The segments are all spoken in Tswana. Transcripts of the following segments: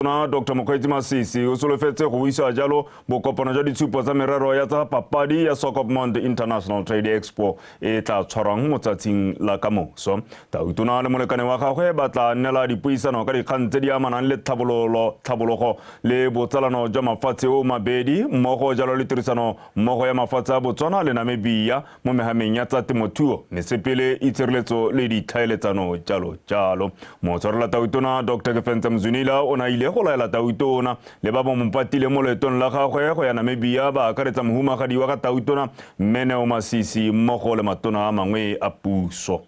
Tona Dr Mokgweetsi Masisi o solofetse go buisa jalo bokopano jwa ditshupo tsa merero ya tsa papadi ya Swakopmund International Trade Expo e tla tshwarwang mo tsatsing la kamoso. Tautona le molekane wa gagwe ba tla nnela dipuisano ka dikgang tse di amanang le tlhabololo, tlhabologo le botsalano jwa mafatshe o mabedi mmogo jalo le tirisano mmogo ya mafatshe a Botswana le Namibia mo mehameng ya tsa temothuo, mesepele, itshireletso le ditlhaeletsano jalo jalo. Motshwarela Tautona Dr Kefentse Mzwinila o ne a ile go laela Tautona le ba ba mo patileng mo loetong la gagwe go ya Namibia ba akaretsa mohumagadi wa ga Tautona Mme Neo Masisi mmogo le matona a mangwe a puso.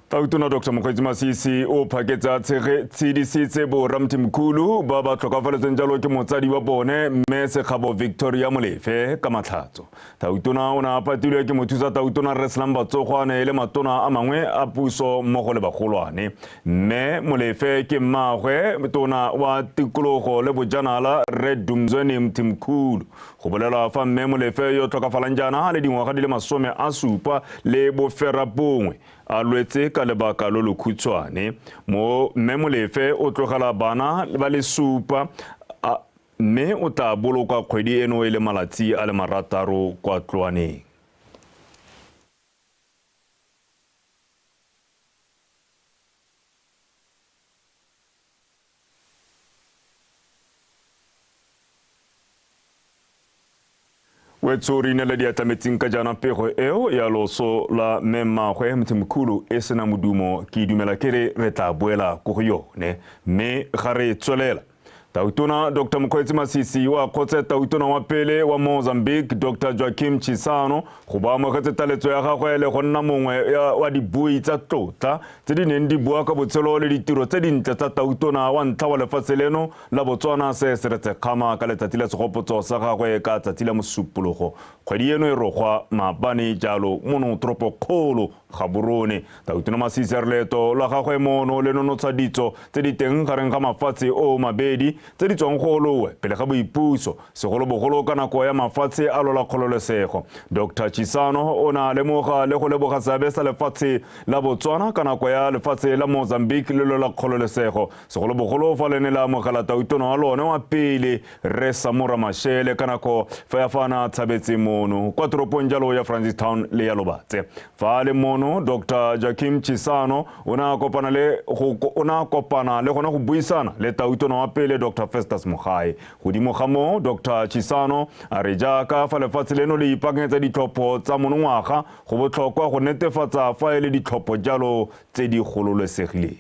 Tautona Dr Mokgweetsi Masisi o phaketse a tshedisitse bo Ramthimkhulu ba ba tlhokafaletsweng jalo ke motsadi wa bone mme Sekgabo Victoria Molefe ka matlhatso. Tautona o ne a patilwe ke mothusa Tautona Rre Slumber Tsogwane le matona a mangwe a puso mmogo le bagolwane. Mme Molefe ke mmaagwe tona wa tikologo le bojanala Rre Dumzweni Mthimkhulu. Go bolelwa fa Mme Molefe yo tlhokafalang jaana a le dingwaga di le 79 a lwetse ka lebaka lo lokhutshwane. Mo Mme Molefe o tlogela bana ba le supa mme o tla bolokwa kgwedi eno e le malatsi a le 6 kwa Tloaneng. Wetso re inela diatla metsing ka jaana pego eo ya loso la mme mmagwe Mthimkhulu e sena modumo. Ke dumela ke re re tla boela ko go yone mme ga re tswelela. Tautona Dr Mokgweetsi Masisi o akgotse tautona wa pele wa Mozambique Dr Joaquim Chissano go bo amogetse taletso ya gagwe le go nna mongwe wa dibui tsa tlotla tse di neng di bua ka botshelo le ditiro tse dintle tsa tautona wa ntlha wa lefatshe leno la Botswana se Seretse Khama ka letsatsi la segopotso sa gagwe ka tsatsi la Mosupologo kgwedi eno e rogwa maabane jalo mono toropokgolo Gaborone. Tautona Masisi a re leeto la gagwe mono le nonotsha ditso tse di teng gareng ga mafatshe o mabedi tse di tswang go olowe pele ga boipuso, segolobogolo ka nako ya mafatshe a lola kgololesego. Dr Chissano o ne a lemoga le go leboga seabe sa lefatshe la Botswana ka nako ya lefatshe la Mozambique le lola kgololesego, segolobogolo fa le ne le amogela tautona wa lone wa pele Rre Samora Machel ka nako fa ya fa a ne a tshabetse mono kwa toropong jalo ya Francistown le ya Lobatse. Fa a le mono, Dr Joaquim Chissano o ne a kopana le go o ne a kopana le gona go buisana le tautona wa pele Dr Festus Mogae. Godimo ga moo, Dr Chissano a re jaaka fa lefatshe leno le ipaakanyetsa ditlhopho tsa monongwaga, go botlhokwa go netefatsa fa e le ditlhopho jalo tse di gololesegileng.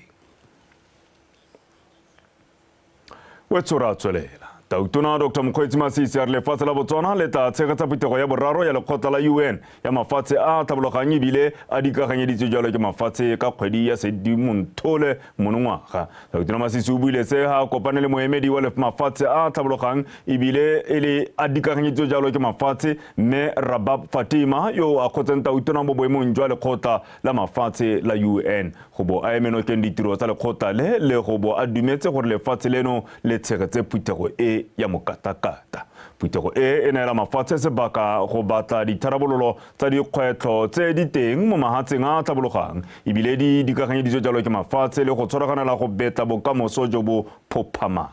Wetso ra tswelela. Tautona Dr Mokgweetsi Masisi a re lefatshe la Botswana le tla tshegetsa phuthego ya boraro ya lekgotla la UN ya mafatshe a a tlhabologang ebile a dikaganyeditswe jalo ke mafatshe ka kgwedi ya Sedimonthole monongwaga. Tautona Masisi o buile se ha a kopane le moemedi wa mafatshe a a tlhabologang ebile e le a dikaganyeditswe jalo ke mafatshe mme Rabab Fatima yo o akgotseng tautona mo boemong jwa lekgotla la mafatshe la UN go bo a eme nokeng ditiro tsa lekgotla le le go bo a dumetse gore lefatshe leno le tshegetse phuthego e ya mokatakata. Phuthego e e neela mafatshe sebaka go batla ditharabololo tsa dikgwetlho tse di teng mo mahatsheng a a tlhabologang ebile di dikaganyeditswe jalo ke mafatshe le go tshwaraganela go betla bokamoso jo bo phophamang.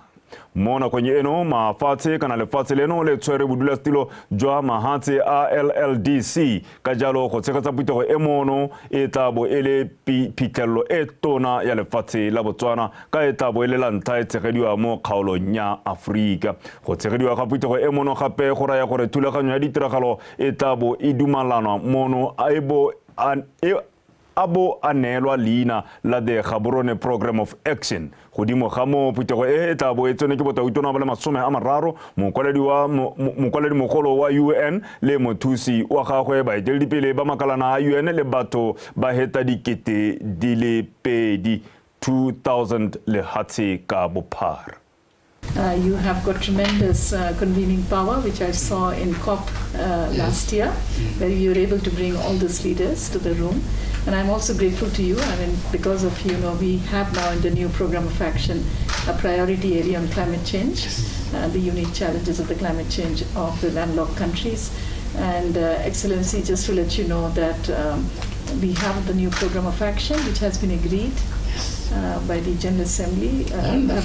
Mo nakong eno, mafatshe kana lefatshe leno le tshwere bodulasetilo jwa mahatshe a LLDC, ka jalo go tshegetsa phuthego e mono e tla bo e le phitlhelelo e tona ya lefatshe la Botswana ka e tla bo e le la ntlha e tshegediwa mo kgaolong ya Aforika. Go tshegediwa ga phuthego e mono gape go raya gore thulaganyo ya ditiragalo e tla bo e dumalanwa mono e bo e a bo a neelwa leina la The Gaborone Programme of Action. Godimo ga moo, phuthego e e tla bo e tsenwe ke botautona ba le 30, mokwaledi wa mokwaledimogolo wa UN le mothusi wa gagwe, baeteledipele ba makalana a UN le batho ba heta 2,000, 2000 lehatshe ka bophara. You have got tremendous convening power, which I saw in COP last year, where you were able to bring all these leaders to the room. And I'm also grateful to you. I mean, because of you, know, we have now in the new program of action a priority area on climate change, the unique challenges of the climate change of the landlocked countries. And Excellency, just to let you know that We have the new program of action, which has been agreed by the General Assembly,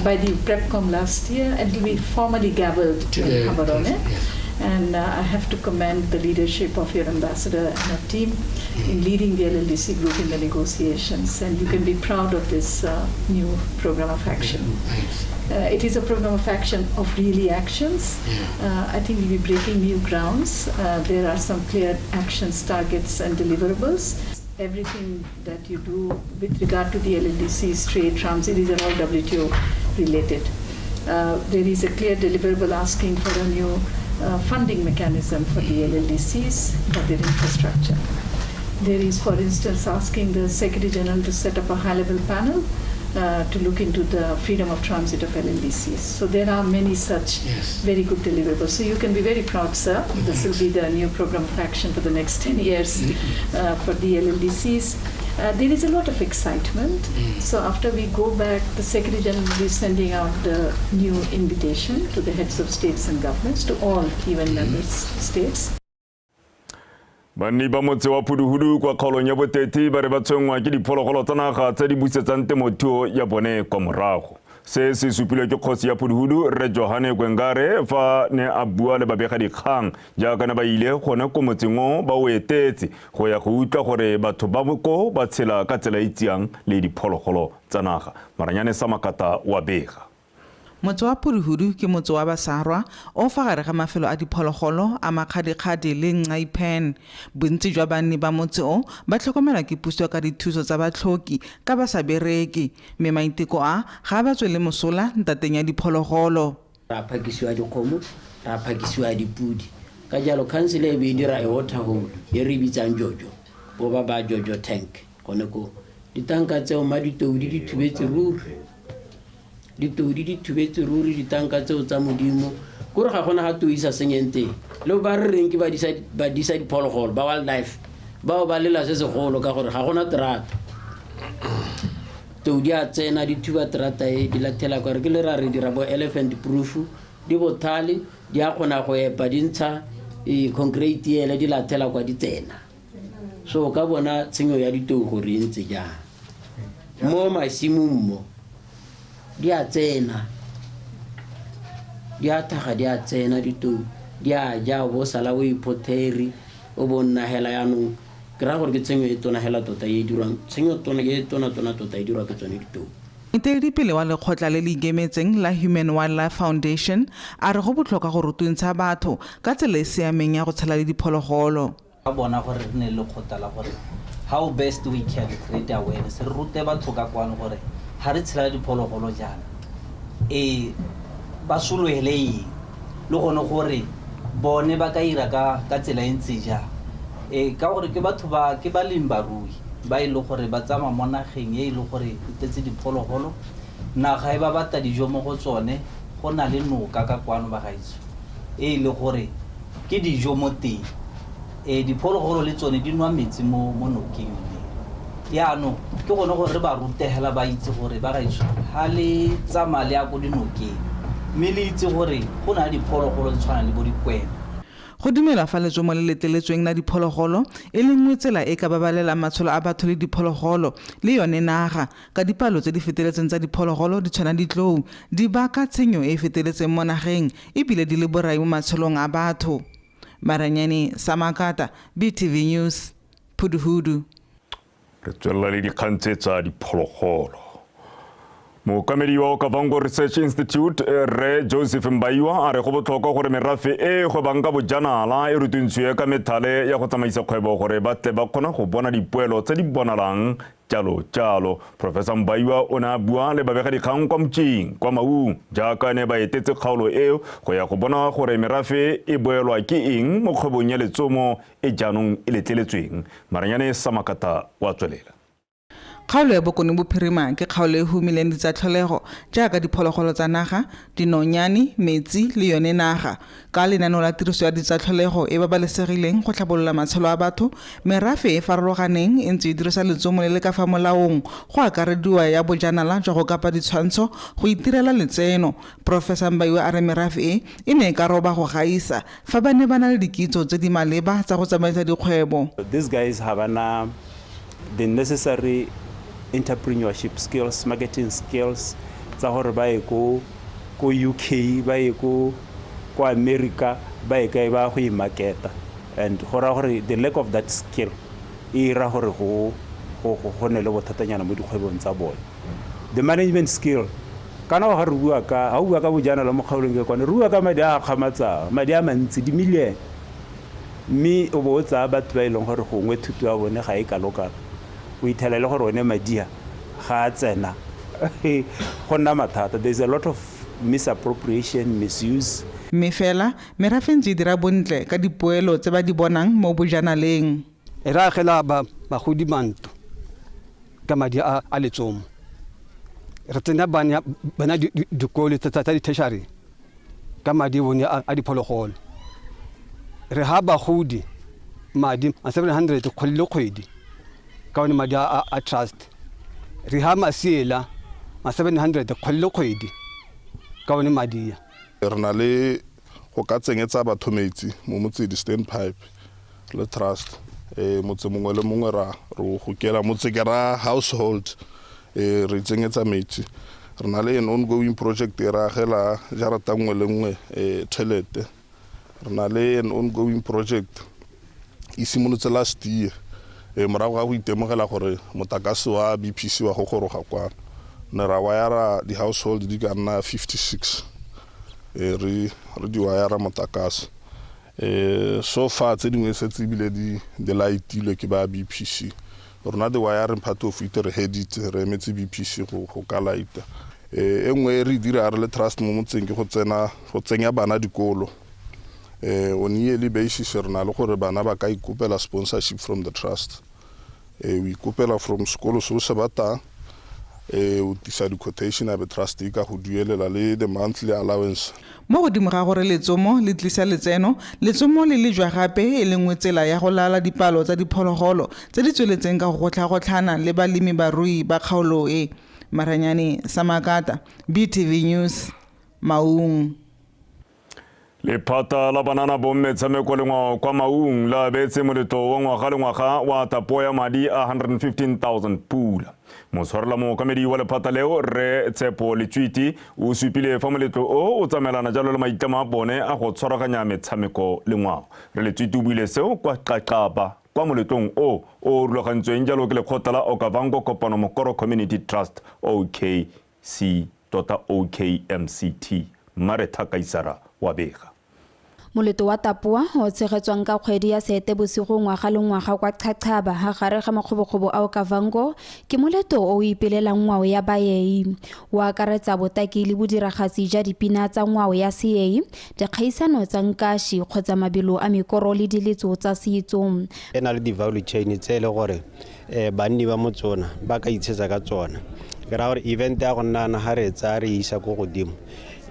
by the PrepCom last year, and it will be formally gaveled in Gaborone. Yes. And I have to commend the leadership of your ambassador and her team in leading the LLDC group in the negotiations. And you can be proud of this new program of action. Thanks. It is a program of action of really actions. Yeah. I think we'll be breaking new grounds. There are some clear actions, targets, and deliverables. Everything that you do with regard to the LLDCs, trade, transit, these are all WTO related. There is a clear deliverable asking for a new funding mechanism for the LLDCs, for their infrastructure. There is, for instance, asking the Secretary General to set up a high-level panel to look into the freedom of transit of LLDCs. So there are many such very good deliverables. So you can be very proud, sir. This will be the new program of action for the next 10 years for the LLDCs. There is a lot of excitement. So after we go back, the Secretary General will be sending out the new invitation to the heads of states and governments, to all UN member states. Banni ba motse wa Phuduhudu kwa kgaolong ya Boteti ba re ba tshwenngwa ke diphologolo tsa naga tse di busetsang temothuo ya bone kwa morago. Se se supilwe ke kgosi ya Phuduhudu Rre Johane Kwengare fa ne a bua le babegadikgang jaaka ne ba ile gone ko motseng o ba o etetse go ya go utlwa gore batho ba ko ba tshela ka tsela e tsiang le diphologolo tsa naga. Maranyane Samakata wa bega. Motse wa Phuduhudu ke motse wa Basarwa o fa gare ga mafelo a diphologolo a Makgadikgadi le Nxai Pan. Bontsi jwa banni ba motse o ba tlhokomelwa ke puso ka dithuso tsa batlhoki ka ba sa bereke, mme maiteko a ga ba tswele mosola ntateng ya diphologolo. Ra phakisiwa dikgomo, ra phakisiwa dipudi. Ka jalo council e be e dira e water hole e re bitsang Jojo, bo ba ba Jojo tank gone ko. Ditanka tseo ma ditou di di thubetse ruri. Ditou di di thubetse ruri ditanka tseo tsa Modimo. Kore ga gona ga tou isa senyeng teng. Le ba re reng ke ba disa diphologolo, ba wildlife, bao ba lela se segolo ka gore ga gona terata. Tou di a tsena, di thuba terata e, di lathela kwa re ke le ra re dira bo elephant proof, di bothale, di a kgona go epa, di ntsha, concrete ele, di lathela kwa di tsena. So o ka bona tshenyo ya ditou gore e ntse jang. Mo masimong mo, di a tsena, di a thaga, di a tsena ditou, di a ja, o bo sala o iphotheri, o bo nna hela jaanong. Ke raya gore ke tshenyo e tona hela tota e dirwang, tshenyo tona e tona tona tota e dirwa ke tsone ditou. Moeteledipele wa lekgotla le le ikemetseng la Human Wildlife Foundation a re go botlhokwa go rutuntsha batho ka tsela e siameng ya go tshela le diphologolo. Ba bona gore re ne le lekgotla la gore how best we can create awareness, re rute batho ka kwano gore ha re tshela le diphologolo jaana, ba solohele eng, le gone gore bone ba ka ira ka tsela e ntse jang. Ka gore ke batho ba, ke balemi barui ba e leng gore ba tsamaya mo nageng e e leng gore e tletse diphologolo, naga e ba batla dijo mo go tsone, go na le noka ka kwano ba gaetsho e e leng gore ke dijo mo teng. Diphologolo le tsone di nwa metsi mo nokeng yone. Jaanong ke gone gore re ba rutegela ba itse gore ba gaetsho ha le tsamaya le ya ko dinokeng, mme le itse gore go na le diphologolo tse tshwanang le bo dikwena. Go dumela fa letsomo le letleletsweng la diphologolo e le nngwe tsela e ka babalelang matshelo a batho le diphologolo le yone naga, ka dipalo tse di feteletseng tsa diphologolo di tshwana ditlou di baka tshenyo e e feteletseng mo nageng ebile di le borai mo matshelong a batho. Maranyane Samakata, BTV News, Phuduhudu. Re tswelela le dikgang tse tsa diphologolo. Mookamedi wa Okavango Research Institute, Rre Joseph Mbaiwa, a re go botlhokwa gore merafe e e gwebang ka bojanala e rutuntshiwe ka methale ya go tsamaisa kgwebo gore ba tle ba kgone go bona dipoelo tse di bonalang jalo jalo. Professor Mbaiwa o ne a bua le babegadikgang kwa Motjing, kwa Maung, jaaka ne ba etetse kgaolo eo go ya go bona gore merafe e boelwa ke eng mo kgwebong ya letsomo e jaanong e letleletsweng. Maranyane Samakata wa tswelela. Kgaolo ya Bokone Bophirima ke kgaolo e humileng ditsa tlholego jaaka diphologolo tsa naga, dinonyane, metsi le yone naga. Ka lenaneo la tiriso ya ditsa tlholego e babalesegileng go tlhabolola matshelo a batho, merafe e farologaneng e ntse e dirisa letsomo le le ka fa molaong go akarediwa ya bojanala jwa go kapa ditshwantsho go itirela letseno. Professor Mbaiwa a re merafe e e ne e ka roba go gaisa fa ba ne ba na le dikitso tse di maleba tsa go tsamaisa dikgwebo. These guys ha bana the necessary entrepreneurship skills, marketing skills tsa gore ba ye ko UK, ba ye ko America, ba ye kae ba go imarketa. And go raya gore the lack of that skill e ira gore go nne le bothatanyana mo dikgwebong tsa bone. The management skill, kana ga re bua ka ha o bua ka bojanala mo kgaolong ke kwane, re bua ka madi a kgamatsang, madi a mantsi, di-million, mme o bo o tsaya batho ba e leng gore gongwe thuto ya bone ga e kalo-kalo, o ithela le gore one madi a ga a tsena, go nna mathata. There is a lot of misappropriation, misuse. Mme fela merafe ntse e dira bontle ka dipoelo tse ba di bonang mo bojanaleng. E re agela bagodi mantlo ka madi a letsomo, re tsenya bana dikolo tsa di-tertiary ka madi bone a diphologolo, re ha bagodi madi a 700 kgwedi le kgwedi ka one madi a trust, re ha masiela ma 700 kgwedi le kgwedi ka one madi a. Re na le go ka tsenyetsa batho metsi mo motse di-stand pipe le trust, motse mongwe le mongwe ra re gokela motse ke ra household, re tsenyetsa metsi. Re na le an ongoing project e re agela jarata nngwe le nngwe toilet. Re na le an ongoing project e simolotse last year, morago ga go itemogela gore motlakase wa BPC wa go goroga kwano, ne ra wire di-household di ka nna 56, re di wire motlakase. So far tse dingwe setse ebile di lightilwe ke ba BPC. Rona the wiring part of it re heditse, re emetse BPC go ka lighta. E nngwe e re dira re le trust mo motseng ke go tsenya bana dikolo. On yearly basis re na le gore bana ba ka ikopela sponsorship from the trust. O ikopela from sekolo se o se batang, o tlisa di-quotation a be trust e ka go duelela le the monthly allowance. Mo godimo ga gore letsomo le tlisa letseno, letsomo le lejwa gape e le nngwe tsela ya go laola dipalo tsa diphologolo tse di tsweletseng ka go gotlha-gotlhana le balemi barui ba kgaolo e. Maranyane Samakata, BTV News, Maung. Lephata la banana bomme tshameko le ngwao kwa Maung la abetse moletlo wa ngwaga le ngwaga wa tapo ya madi a 115,000 pula. Motshwarela mookamedi wa lephata leo Rre Tshepo Letswiti o supile fa moletlo o o tsamaelana jalo le maitlamo a bone a go tshwaraganya metshameko le ngwao. Rre Letswiti o buile seo kwa Qaqaba kwa moletlong o o rulagantsweng jalo ke lekgotla la Okavango Kopano Mokoro Community Trust OKC tota OKMCT. Maretha Kaisara wa bega. Moletlo wa tapoa o tshegetswang ka kgwedi ya Seetebosigo ngwaga le ngwaga kwa Qaqaba ha gare ga makgobokgobo a Okavango ke moletlo o o ipelelang ngwao ya baei. O akaretsa botaki le bodiragatsi ja dipina tsa ngwao ya seei, dikgaisano tsa nkashi kgotsa mabelo a mekoro le diletso tsa setso. E na le di-value chain tse e le gore banni ba motsona ba ka itshetsa ka tsona. Ke raya gore event ya go nna ga re tsaya re isa ko godimo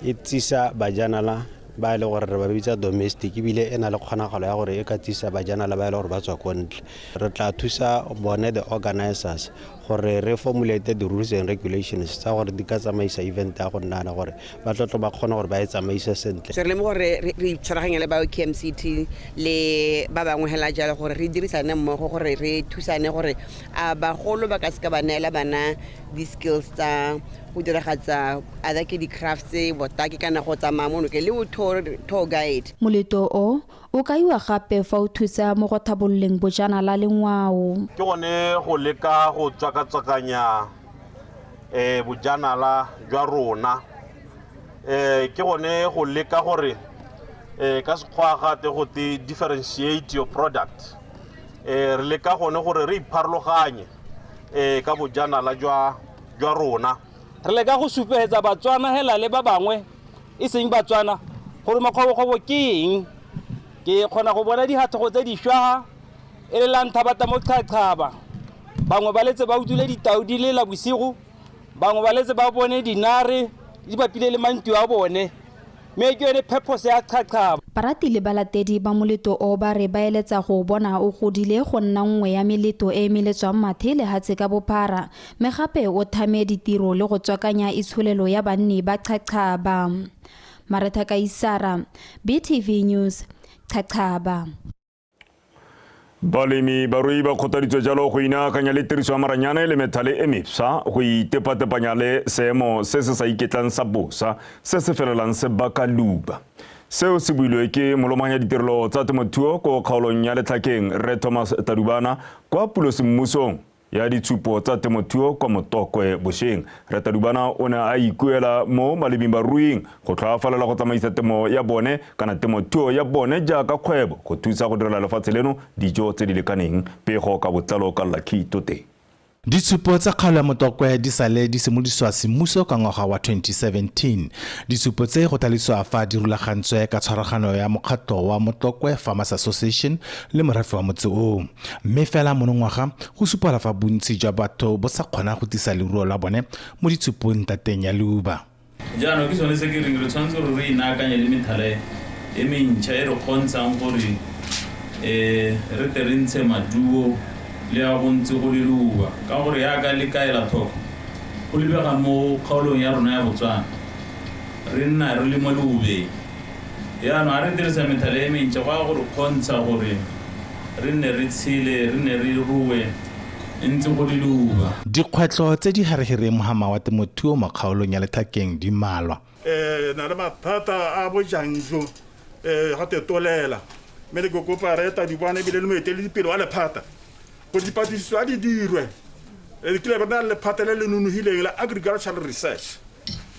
e tsisa bajanala ba e le gore re ba bitsa domestic, ebile e na le kgonagalo ya gore e ka tsisa bajanala ba e le gore ba tswa ko ntle. Re tla thusa bone the organizers gore re formulate the rules and regulations tsa gore di ka tsamaisa event ya go nnana gore ba tlotlo ba kgone gore ba e tsamaise sentle. So re lemoga gore re itshwaraganya le ba KMCT le ba bangwe hela jalo gore re dirisane mmogo gore re thusane gore a bagolo ba ka seka ba neela bana di-skills tsa go diragatsa either ke di-crafts, botaki kana go tsamaya mono ke le o tour guide. Moletlo o o kaiwa gape fa o thusa mo go thabololeng bojanala le ngwao. Ke gone go leka go tswakatswakanya bojanala jwa rona, ke gone go leka gore ka sekgwa gate go te differentiate your product. Re leka gone gore re ipharologanye ka bojanala jwa rona. Re leka go supegetsa Batswana hela le ba bangwe e seng Batswana gore makgobokgobo ke eng. Ke kgona go bona dihathogo tse dišwa e le la ntha bata mo Qaqaba. Bangwe ba letse ba utlwile ditau di lela bosigo, bangwe ba letse ba bone dinare di bapile le mantlo a bone, mme ke yone purpose ya Qaqaba. Barati le balatedi ba moletlo o ba re ba eletsa go bona o godile go nna nngwe ya meletlo e meletswang mathe lehatshe ka bophara, mme gape o thame ditiro le go tswakanya itsholelo ya banni ba Qaqaba. Maretha Kaisara, BTV News, Qaqaba. Balemi barui ba kgothaditswe jalo go inaakanya le tiriso ya maranyane le methale e mefsa go itepatepanya le seemo se se sa iketlang sa bosa se se felelang se baka leuba. Seo se builwe ke molomanya ditirelo tsa temothuo ko kgaolong ya Letlhakeng Rre Thomas Tadubana kwa pulosemmusong ya ditshupo tsa temothuo kwa Motokwe bošeng. Rre Tadubana o ne a ikuela mo baleming baruing go tlhoafalela go tsamaisa temo ya bone kana temothuo ya bone jaaka kgwebo go thusa go direla lefatshe leno dijo tse di lekaneng. Pego ka botlalo ka Lucky Tote. Ditshupo tsa kgaolo ya Motokwe di sale di simolodisiwa semmuso ka ngwaga wa 2017. Ditshupo tse go tlhalosiwa fa di rulagantswe ka tshwaragano ya mokgatlho wa Motokwe Farmers Association le morafe wa motse oo. Mme fela monongwaga go supala fa bontsi jwa batho bo sa kgona go tlisa leruo la bone mo ditshupong ntateng ya leuba. Jaanong ke sone se ke reng re tshwanetse gore re inaakanye le methale e mentšha e re kgontshang gore re tle re ntshe maduo le a go ntse go le leuba, ka gore yaka le kaela tlhoko go lebega mo kgaolong ya rona ya Botswana re nna re le mo leubeng. Jaanong a re dirisa methale e mentšha go ya gore kgontsha gore re nne re tshele, re nne re rue ntse go le leuba. Dikgwetlho tse di harehereng mohama wa temothuo mo kgaolong ya Letlhakeng di mmalwa. Na le mathata a bojang jo ga tetolela, mme le kopa re Tadubana ebile le moeteledipele wa lephata gore dipatlisiso a di dirwe. Ke le na le lephata le le nonogileng la agricultural research.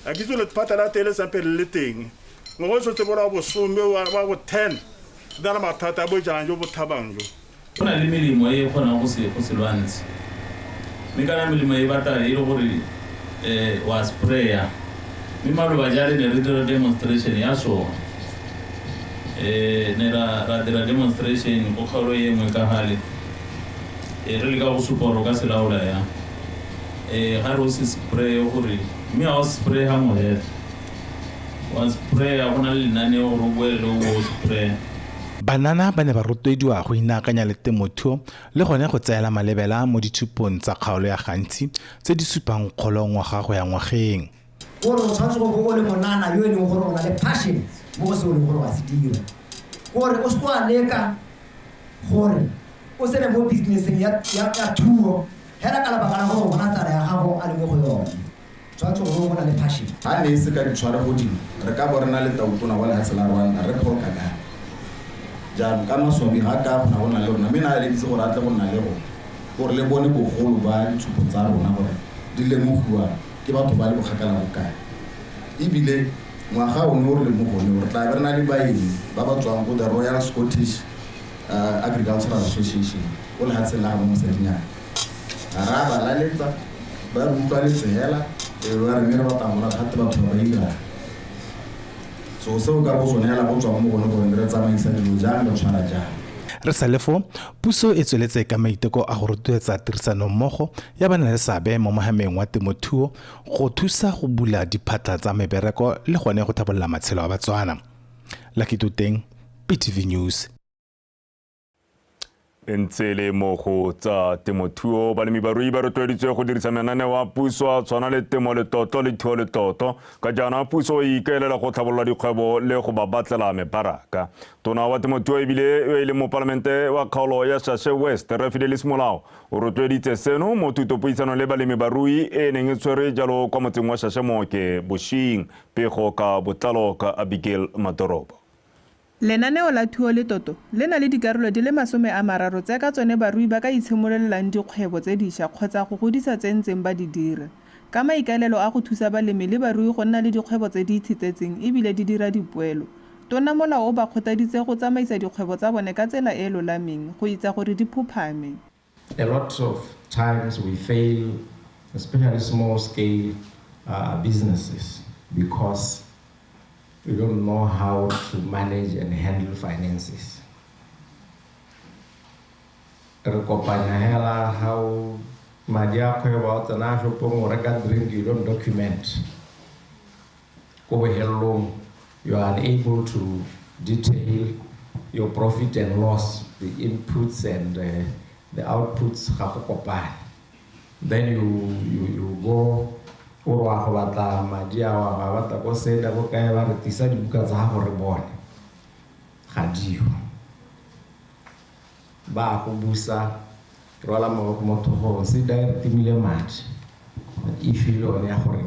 A ke itse lephata la teng le sampe le le teng. Ngwaga o tshotse bo ra bosome wa bo 10 na le mathata a bojang jo bo thabang jo. Go na le melemo e e kgonang go se lwantshe, mme kana melemo e batla e le gore wa spraya, mme maloba jale ne re dira demonstration ya sone. Ne ra dira demonstration go kgaolo e nngwe ka gale, re leka go supa gore o ka se laola yang. Ga re o se spray gore, mme ga o spray gangwe fela, wa spraya go na le lenaneo gore o boele o spray. Banana ba ne ba rotloediwa go inaakanya le temothuo le gone go tseela malebela mo ditshupong tsa kgaolo ya Gantsi tse di supang kgolo ngwaga go ya ngwageng. Gore o tshwanetse go bo o le monana yo e leng gore o na le passion mo go se o leng gore wa se dira, gore o se wa leka gore o tsene mo businesseng ya thuo hela ka lebaka la gore o bona tsala ya gago a le mo go yone. Tshwanetse gore o na le passion. Ha ne e se ka ditshware godimo re ka bo re na le tautona wa lefatshe la Rwanda re Paul Kagame. Jaanong ka maswabi ga ka kgona go nna le rona, mme na a eleditse gore a tle go nna le rona gore le bone bogolo ba ditshupo tsa rona gore di lemogiwa ke batho ba le bokgakala bokae. Ebile ngwaga one o re le mo go one re tla be re na le baeng ba ba tswang ko the Royal Scottish Agricultural Association ko lefatsheng la gabo mosadinyana. Ga re a ba laletsa, ba re utlwaletse hela, e be ba re mme re batla go thate batho ba ba irang. So seo ka bo sone hela go tswang mo gone gore re tsamaisa dilo jang, re tshwara jang. Re sa le foo, puso e tsweletse ka maiteko a go rotloetsa tirisanommogo ya banaleseabe mo mohameng wa temothuo go thusa go bula diphatlha tsa mebereko le gone go tlhabolola matshelo a Batswana. Lucky Toteng, PTV News. Ntse le mo go tsa temothuo, balemi barui ba rotloeditswe go dirisa mananeo a puso a tshwana le temo letlotlo le thuo letlotlo, ka jaana puso e ikaelela go tlhabolola dikgwebo le go ba batlela mebaraka. Tona wa temothuo ebile e le mopalamente wa kgaolo ya Shashe West Rre Fidelis Molao o rotloeditse seno mo thutopuisanong le balemi barui e neng e tshwere jalo kwa motseng wa Shashe Mooke bošeng. Pego ka botlalo ka Abigail Matorobo. Lenaneo la thuo letlotlo le na le dikarolo di le 30 tse ka tsone barui ba ka itshimololelang dikgwebo tse dišwa kgotsa go godisa tse ntseng ba di dira, ka maikaelelo a go thusa balemi le barui go nna le dikgwebo tse di itshetetseng ebile di dira dipoelo. Tona Molao o ba kgothaditse go tsamaisa dikgwebo tsa bone ka tsela e e lolameng go itsa gore di phophame. A lot of times we fail, especially small scale businesses, because we don't know how to manage and handle finances. Re kopanya hela how madi a kgwebo a tsena shopong o reka drink, you don't document. Ko bohelong, you are unable to detail your profit and loss, the inputs and the outputs ga go kopane. Then you go o re wa go batla madi a wa ba batla ko seda ko kae ba re tisa dibuka tsa gago re bone, ga dio. Ba go busa rwala maboko mo tlhogong se da re timile madi. Issue le yone ya gore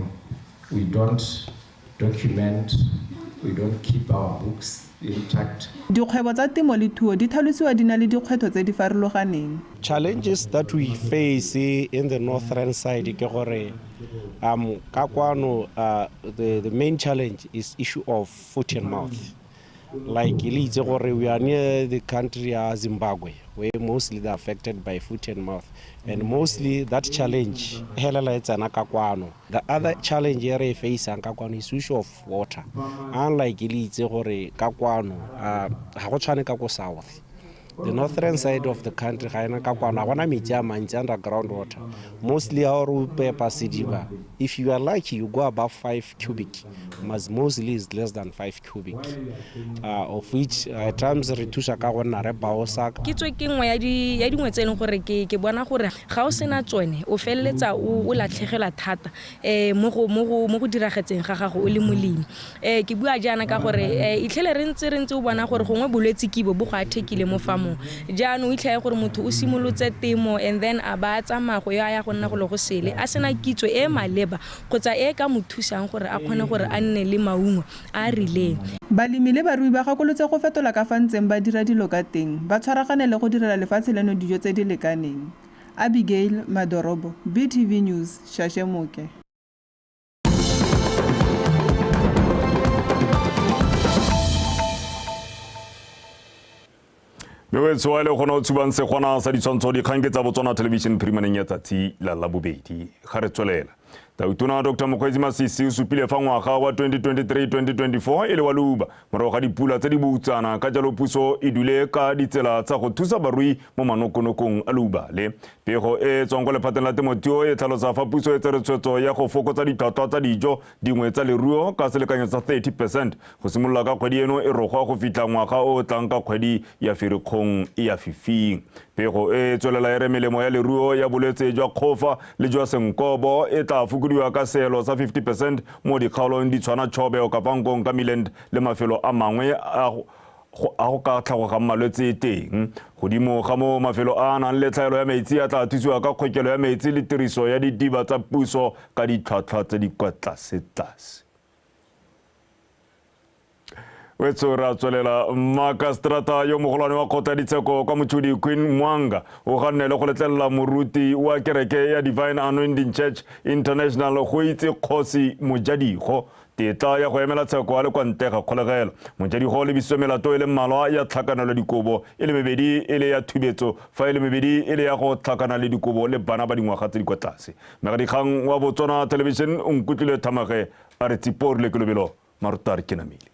we don't document, we don't keep our books intact. Dikgwebo tsa temo le thuo di tlhalosiwa di na le dikgwetlho tse di farologaneng. Challenges that we face in the northern side ke gore ka kwano the main challenge is issue of foot and mouth. Like le itse gore we are near the country ya Zimbabwe, where mostly they are affected by foot and mouth, and mostly that challenge helela e tsena ka kwano. The other challenge e re e faceang ka kwano is issue of water. Unlike le itse gore ka kwano ga go tshwane ka ko south. The northern side of the country ga ena ka kwano ga gona metsi a mantsi, underground water. Mostly ha o pepa sediba, if you are lucky you go above 5 cubic, but mostly is less than 5 cubic, of which at times re thusa ka go nna re baosa. Ke tswe ke nngwe ya dingwe tse e leng gore ke bona gore ga o sena tsone o feleletsa o latlhegelwa thata mo go diragetseng ga gago o le molemi. Ke bua jaana ka gore itlhele re ntse o bona gore gongwe bolwetse kibo bo go athekile mo famong. Jaanong o itlhele gore motho o simolotse temo and then a ba tsamaya go ya go nna go le go sele a sena kitso e maleba kgotsa e ka mo thusang gore a kgone gore a nne le maungo a a rileng. Balemi le barui ba gakolotse go fetola ka fa ntseng ba dira dilo ka teng, ba tshwaragane le go direla lefatshe leno dijo tse di lekaneng. Abigail Madorobo, BTV News, Shashemoke. Mewetso a le gona o tshubang segwana sa ditshwantsho dikgang ke tsa Botswana Television phirimaneng ya tsatsi la Labobedi. Ga re tswelela. Tautona Dr. Mokgweetsi Masisi o supile fa ngwaga wa 2023-2024 e le wa leuba morago ga dipula tse di boutsana, ka jalo puso e dule ka ditsela tsa go thusa barui mo manokonokong a leuba le. Pego e tswang kwa lephateng la temothuo e tlhalosa fa puso e tsere tshwetso ya go fokotsa ditlhwatlhwa tsa dijo dingwe tsa leruo ka selekanyo sa 30% go simolola ka kgwedi eno e rogwa go fitlha ngwaga o o tlang ka kgwedi ya Ferikgong e ya fifing. Pego e tswelela e re melemo ya leruo ya bolwetse jwa kgofa le jwa senkobo e tla fokodiwa ka seelo sa 50% mo dikgaolong di tshwana Chobe, Okavango, Ngamiland le mafelo a mangwe a go ka tlhagogang malwetse teng. Godimo ga moo, mafelo a a nang le tlhaelo ya metsi a tla thusiwa ka kgokelo ya metsi le tiriso ya didiba tsa puso ka ditlhwatlhwa tse di kwa tlasetlase. Wetso ra tswelela. Makastrata yo mogolwane wa kgotla ditsheko kwa Mochudi Queen Mwanga o ganne le go letlelela moruti wa kereke ya Divine Anointing Church International go itse Kgosi Mojadigo tetla ya go emela tsheko a le kwa ntle ga kgolegelo. Mojadigo o lebisitswe melato e le mmalwa ya tlhakanelo dikobo e le mebedi e le ya thubetso, fa e le mebedi e le ya go tlhakana le dikobo le bana ba dingwaga tse di kwa tlase. Mmegadikgang wa Botswana Television o nkutlwile Thamage a re tsiporile ke lobelo Marutare Kenamile.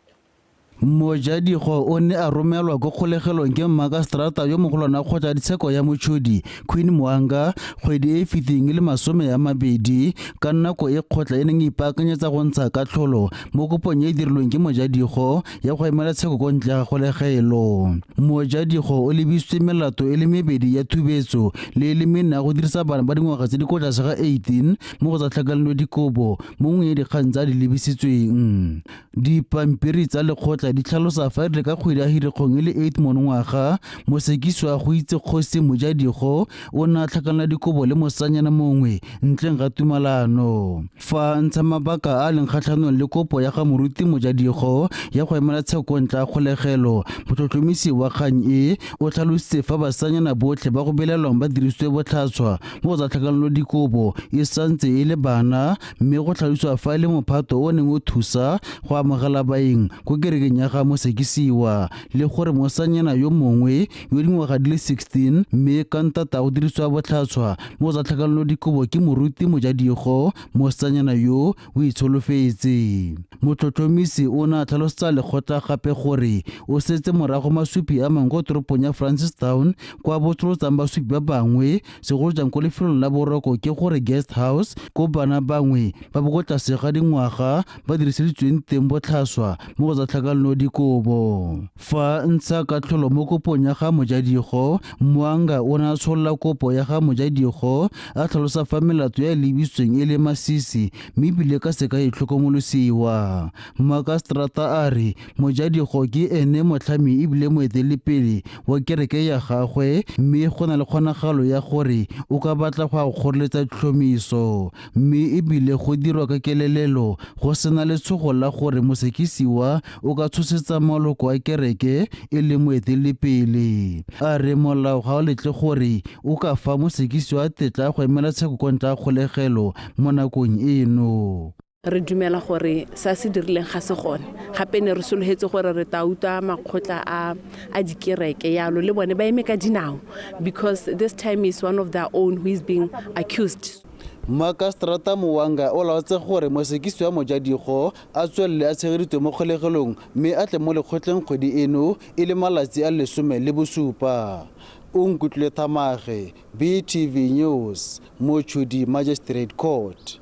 Mojadigo o ne a romelwa ko kgolegelong ke mmakastrata yo mogolwane wa kgotla ditsheko ya Mochudi Queen Mwanga kgwedi e e fetileng e le 20 ka nako e kgotla e neng e ipaakanyetsa go ntsha katlholo mo kopong e e dirilweng ke Mojadigo ya go emela tsheko ko ntle ga kgolegelo. Mojadigo o lebisitswe melato e le mebedi ya thubetso le e le mene ya go dirisa bana ba dingwaga tse di kwa tlase ga 18 mo go tsa tlhakanelo dikobo mo nngwe ya dikgang tse a di lebisitsweng. Dipampiri tsa lekgotla di tlhalosa fa e rile ka kgwedi ya Hirikgong e le 8 monongwaga, mosekisi wa go itse Kgosi Mojadigo o ne a tlhakanela dikobo le mosanyana mongwe ntleng ga tumalano. Fa ntsha mabaka a a leng kgatlhanong le kopo ya ga moruti Mojadigo ya go emela tsheko ntle ga kgolegelo, motlhotlhomisi wa kgang e o tlhalositse fa basanyana botlhe ba go belaelwang ba dirisitswe botlhaswa mo go tsa tlhakanelo dikobo e santse e le bana, mme go tlhalosiwa fa e le mophato o neng o thusa go amogela baeng ko kerekeng ya ga mosekisiwa, le gore mosanyana yo mongwe yo dingwaga di le 16 mme ka ntata go dirisiwa botlhaswa mo go tsa tlhakanelo dikobo ke moruti Mojadigo, mosanyana yo o itsholofetse. Motlhotlhomisi o ne a tlhalosetsa lekgotla gape gore o setse morago masupi a mangwe ko toropong ya Francistown kwa botsolotsang basupi ba bangwe, segolo jang ko lefelong la boroko ke gore guest house ko bana bangwe ba bo ko tlase ga dingwaga ba diriseditsweng teng botlhaswa mo go tsa tlhakanelo tlhakanelodikobo. Fa ntsha katlholo mo kopong ya ga Mojadigo, Moanga o ne a tsholola kopo ya ga Mojadigo a tlhalosa fa melato ya e lebisitsweng e le masisi mme ebile ka seka e tlhokomolosiwa. Makaseterata a re Mojadigo ke ene motlhami ebile moeteledipele wa kereke ya gagwe mme go na le kgonagalo ya gore o ka batla go a kgoreletsa tlhomiso mme ebile go dirwa ka kelelelo go sena letshogo la gore mosekisiwa o ka tshosetsa maloko a kereke e le moeteledipele. A re molao ga o letle gore o ka fa mosekisiwa tetla go emela tsheko kwa ntle ga kgolegelo mo nakong eno. Re dumela gore sa se dirileng ga se gone gape ne re sologetse gore re tla utlwa makgotla a dikereke yalo le bone ba eme ka dinao because this time is one of their own who is being accused. Makaseterata Moanga o laotse gore mosekisi wa Mojadigo a tswelele a tshegeditswe mo kgolegelong mme a tle mo lekgotleng kgwedi eno e le malatsi a 17. Onkutlwile Thamage, BTV News, Mochudi Magistrate Court.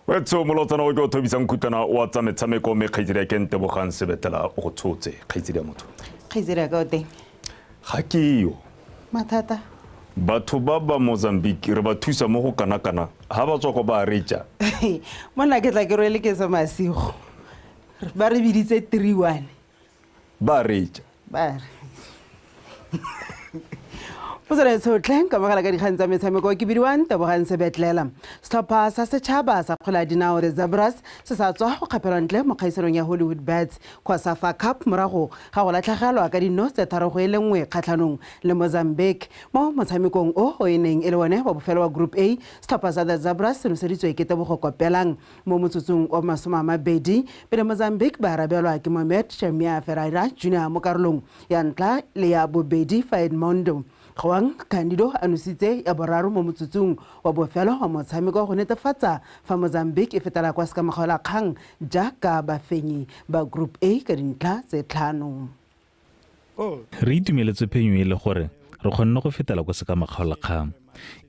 Wetso molotsana o ke o thobisang khutlana wa tsa metshameko mme kgaitsedi ya ke Ntebogang Sebetlela o go tshotse. Kgaitsedi ya motho. Kgaitsedi ya ka o teng? Ga ke yo. Mathata? Batho ba ba Mozambique re ba thusa mo go kana-kana ha ba tswa ko ba retja. Monna ke tla ke rwele ke sa masigo. Ba re biditse 3-1. Ba retja. Ba re. Motsweding ka mogala ka dikgang tsa metshameko ke bidiwa Ntebogang Sebetlela. Setlhopha sa setšhaba sa kgwele ya dinao the Zebras se sa tswa go kgapelwa ntle mo kgaisanong ya Hollywood Bets COSAFA Cup morago ga go latlhegelwa ka dino tse 3-1 kgatlhanong le Mozambique. Mo motshamekong o o e neng e le one wa bofelo wa Group A, setlhopha sa the Zebras se noseditswe ke Tebogo Kopelang mo motsotsong wa 20 pele Mozambique ba arabelwa ke Mohamed Shamia Ferreira Junior mo karolong ya ntlha le ya bobedi fa Edmondo Juan Candido a nositse ya boraro mo motsotsong wa bofelo wa motshameko go netefatsa fa Mozambique e fetela kwa sekamakgaolakgang jaaka bafenyi ba Group A ka dintlha tse 5. Re itumeletse phenyo e le gore re kgonne go fetela kwa sekamakgaolakgang.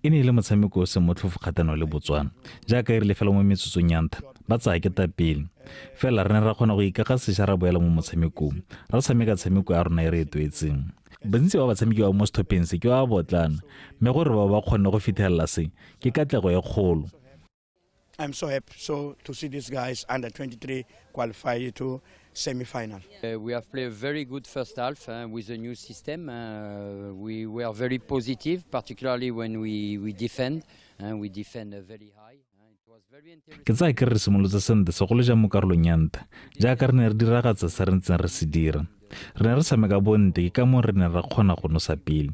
E ne e le motshameko o se motlhofo kgatlhanong le Botswana jaaka e rile fela mo metsotsong ya ntlha ba tsaya ke pele. Fela re ne ra kgona go ikaga sešwa ra boela mo motshamekong ra tshameka tshameko ya rona e re e tlwaetseng. Bontsi ba batshameki ba mo setlhopheng se ke ba botlana mme gore ba kgonne go fitlhelela se ke katlego e kgolo. I'm so happy to see these guys under 23 qualify to semi-final. We have played a very good first half with the new system. We were very positive, particularly when we defend. We defend very high. Ke tsaya ke re simolotse sentle segolo jang mo karolong ya ntlha jaaka re ne re diragatsa se re ntseng re se dira. Re ne re tshameka bontle ke ka moo re ne ra kgona go nosa pele.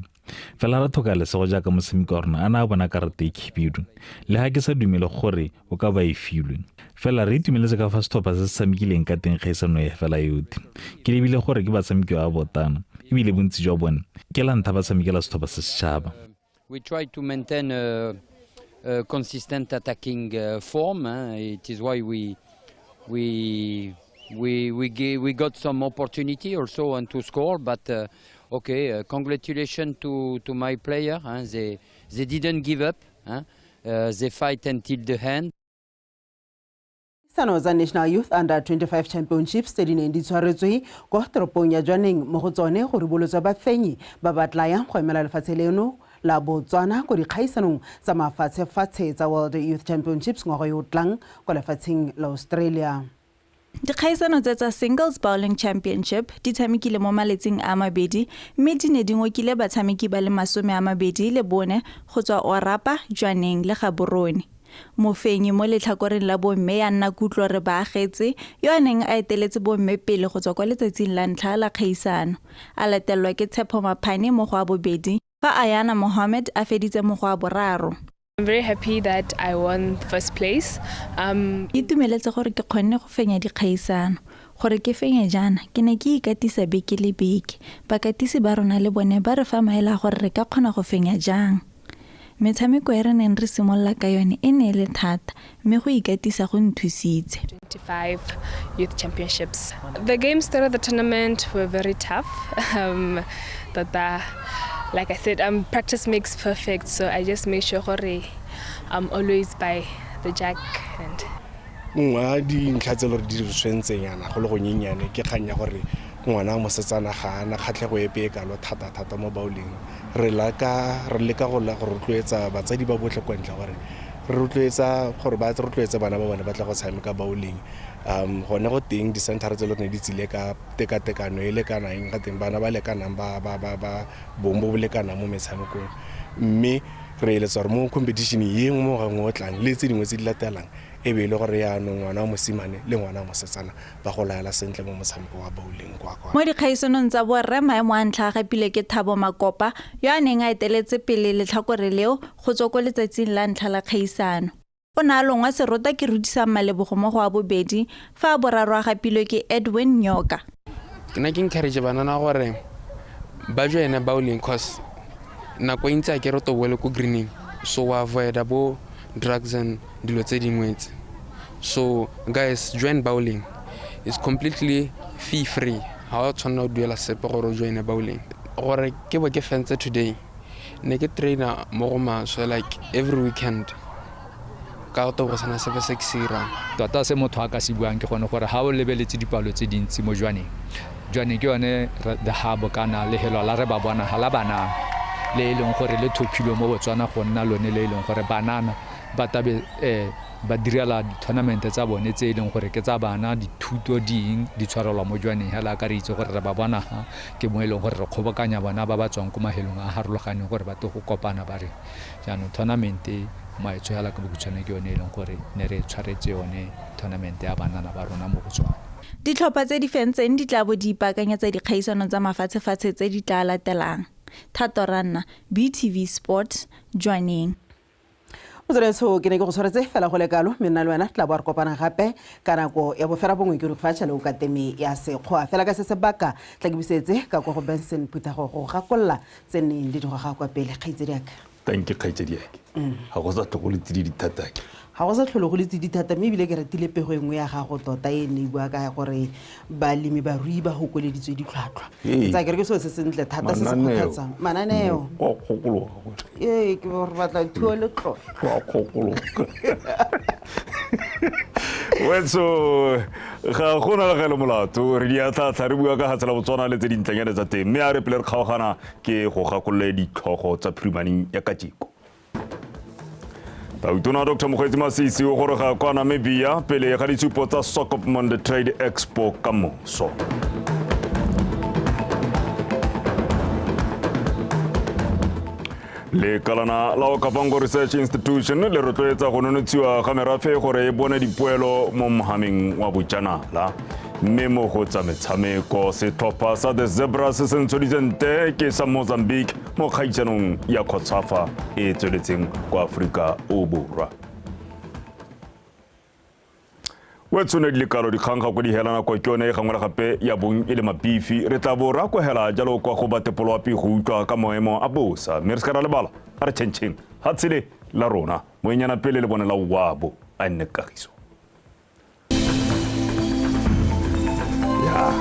Fela re tlhoka lesego jaaka motshameki wa rona a ne a bona karata e khibidu le ha ke sa dumele gore o ka ba e filwe. Fela re itumeletse ka fa setlhopha se se tshamekileng ka teng kgaisano e fela yotlhe. Ke lebile gore ke batshameki ba botana ebile bontsi jwa bone ke la ntlha ba tshamekela setlhopha se setšhaba. We try to maintain a consistent attacking form. It is why we got some opportunity also and to score, but okay, congratulations to my player. They didn't give up. They fight until the end. Sano tsa National Youth Under 25 Championships tse di neng di tshwaretswe kwa toropong ya Jwaneng mo go tsone go ribolotswa bafenyi ba ba tlayang go emela lefatshe leno la Botswana ko dikgaisanong tsa mafatshefatshe tsa World Youth Championships ngwaga yo o tlang kwa lefatsheng la Australia. Dikgaisano tse tsa Singles Bowling Championship di tshamekile mo maletsing a mabedi mme di ne di ngokile batshameki ba le 24 go tswa Orapa, Jwaneng le Gaborone. Mofenyi mo letlhakoreng la bomme ya nna Kutlo re baagetse yo a neng a eteletse bomme pele go tswa kwa letsatsing la ntlha la kgaisano, a latelwa ke Tshepo Maphane mo go a bobedi fa Ayana Mohammed a feditse mo go a boraro. I'm very happy that I won first place. Itumeletse gore ke kgonne go fenya dikgaisano. Gore ke fenye jaana ke ne ke ikatisa beke le beke. Bakatisi ba rona le bone ba re fa maele a gore re ka kgona go fenya jang. Metshameko e re neng re simolola ka yone e ne e le thata mme go ikatisa go nthusitse. 25 Youth Championships. The games throughout the tournament were very tough. But like I said, practice makes perfect, so I just make sure gore I'm always by the jack. And Nngwe ya dintlha tse e le gore di re tshwentseng yana go le gonyenyane ke kgang ya gore ngwana wa mosetsana ga ana kgatlhego epe e kalo thata-thata mo bowling. Re leka go rotloetsa batsadi ba botlhe kwa ntle gore re rotloetsa gore ba rotloetse bana ba bone ba tla go tshameka bowling. Gone go teng di-center tse e le gore ne di tsile ka tekatekano e lekanang ga teng, bana ba lekanang ba bong bo bo lekanang mo metshamekong, mme re eletsa gore mo competition ye nngwe mo gangwe o tlang le tse dingwe tse di latelang e be e le gore yaanong ngwana wa mosimane le ngwana wa mosetsana ba go laela sentle mo motshameko wa bowling kwa kwa. Mo dikgaisanong tsa borre maemo a ntlha a gapilwe ke Thabo Makopa yo a neng a eteletse pele letlhakore leo go tswa ko letsatsing la ntlha la kgaisano. O ne a longwa serota ke Rudisang Malebogo mo go a bobedi fa a boraro a gapilwe ke Edwin Nyoka. Ke ne ke encourage banana gore ba joine bowling cause nako e ntsi a ke re tobole ko greening, so wa avoida bo drugs and dilo tse dingwe tse. So guys, join bowling. It's completely fee free. Ha o tshwanela go duela sepe gore o joine bowling. Gore ke bo ke fentse today, ne ke trainer mo go maswe like every weekend. Ka go tobo sana sepe se ke se irang. Tota se motho a ka se buang ke gone gore ha o lebeletse dipalo tse dintsi mo Jwaneng, Jwaneng ke yone the hub kana lehelo la re ba bona ha la bana le e leng gore le thophilwe mo Botswana go nna lone le e leng gore banana ba tabe ba direla di-tournament tsa bone tse e leng gore ke tsa bana, dithuto ding di tshwarelwa mo Jwaneng hela ka re itse gore re ba bona ha ke mo e leng gore re kgobokanya bona ba ba tswang ko mahelong a harologaneng gore ba tle go kopana ba re jaanong tournament maetsho hela ka bokhutshwane ke yone e leng gore ne re tshwaretse yone tournament ya banana ba rona mo Botswana. Ditlhopha tse di fentseng di tla bo di ipaakanyetsa dikgaisano tsa mafatshefatshe tse di tla latelang. Thato Ranna, BTV Sport, Jwaneng. Motsweditso ke ne ke go tshwaretse fela go le kalo, mme nna le wena tla bo re kopana gape ka nako ya bofera bongwe ke re fa tšhele o ka teme ya sekgowa. Fela ka se sebaka tla ke busetse ka kwa go Benson Phuthego go gakolla tse neng le di goga kwa pele. Kgaitsedi yaka. Thank you kgaitsedi yaka. Ga go sa tlhole go le tsididi thata ke. Ga go sa tlhole go le tsididi thata, mme ebile ke ratile pego e nngwe ya gago tota e ne e bua ka gore balemi barui ba hokoleditswe ditlhwatlhwa. Tsa ke re ke selo se sentle thata se se kgothatsang. Mananeo. Go a kgokologa gore. Ee, ke gore batla thuo le tlolo. Go a kgokologa. Wetso ga gona le molato re di atlhatlha re bua ka ga tsela Botswana le tse dintlenyane tsa teng, mme a re pele re kgaogana ke go gakolole ditlhogo tsa phirimaneng ya kajeko. Tautona Dr. Mokgweetsi Masisi o goroga kwa Namibia pele ga ditshupo tsa Swakopmund Trade Expo ka moso. Lekalana la Okavango Research Institution le rotloetsa go nonotshiwa ga merafe gore e bone dipoelo mo mohameng wa bojanala. Mme mo go tsa metshameko setlhopha sa The Zebras se ntsheditse nte ke sa Mozambique mo kgaisanong ya COSAFA e tsweletseng kwa Aforika o Borwa. Wetsone di lekalo dikgang ga ko di hela nako ke yone e gangwe le gape ya bong e le mabifi. Re tla bo ra kwegela jalo kwa go batepoloapi go utlwa ka maemo a bosa, mme re se ka ra lebala a re tšhentšheng ga tshele la rona moenyana pele le bone la wabo a nne kagiso. Ya.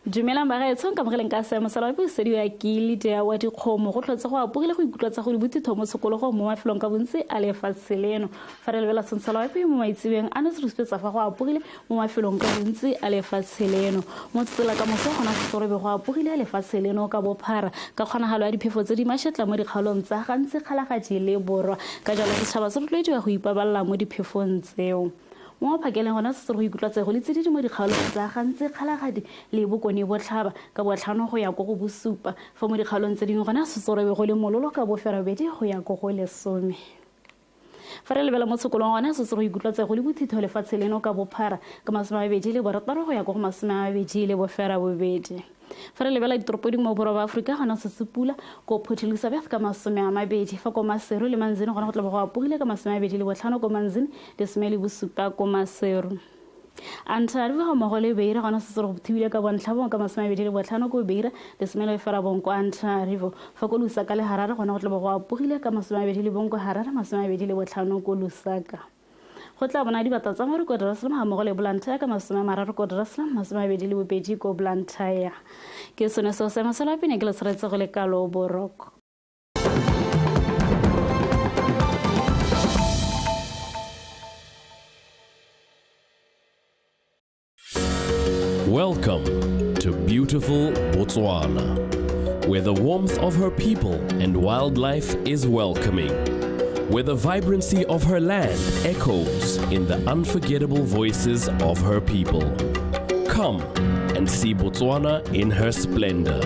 Dumelang bagaetsho, nkamogeleng ka seemo sa loapi sediwa ke Lydia wa dikgomo. Go tlhotse go apogile go ikutlwa tsa go dibothitho mo tshokologong mo mafelong ka bontsi a lefatshe leno. Fa re lebela seng sa loapi mo maitsebeng a ne se re supetsa fa go apogile mo mafelong ka bontsi a lefatshe leno. Mo tsela ka moso gona se tsorobe go apogile lefatshe leno ka bophara ka kgonagalo ya diphefo tse di mashetla mo dikgaolong tsa gantsi Kgalagadi le Borwa. Ka jalo setšhaba se rotloediwa go ipaballa mo diphefong tseo. Mo phakeleng gona se go ikutlwa tsego le tsididi mo dikgaolong tsa gantsi Kgalagadi le Bokone Botlhaba ka botlhano go ya ko go bosupa, fa mo dikgaolong tse dingwe gona se tsorobe go le mololo ka boferabedi go ya ko go 10. Fa re lebela mo tshokolong gone se se go ikutlwatsa go le bothitho lefatshe leno ka bophara ka 26 go ya ko go 28. Fa re lebela ditoropo dingwe mo borwa ba Aforika gona se se pula ko Port Elizabeth ka 20, fa ko Maseru le Manzini gona go tla bo go apogile ka 25 ko Manzini, 17 ko Maseru. Antananarivo ga mmogo le Beira gona se se go thibile ka bontlhabongwe ka 25 ko Beira, 19 ko Antananarivo. Fa ko Lusaka le Harare gona go tla bo go apogile ka 21 ko Harare, 25 ko Lusaka. Go tla bona dibata tsa maru ko Dar-es-Salaam ga mmogo le Blantyre ka 30 ko Dar-es-Salaam, 22 ko Blantyre. Ke sone seo se masela pine ke le tshwaretse go le kalo boroko. Welcome to beautiful Botswana, where the warmth of her people and wildlife is welcoming, where the vibrancy of her land echoes in the unforgettable voices of her people. Come and see Botswana in her splendor.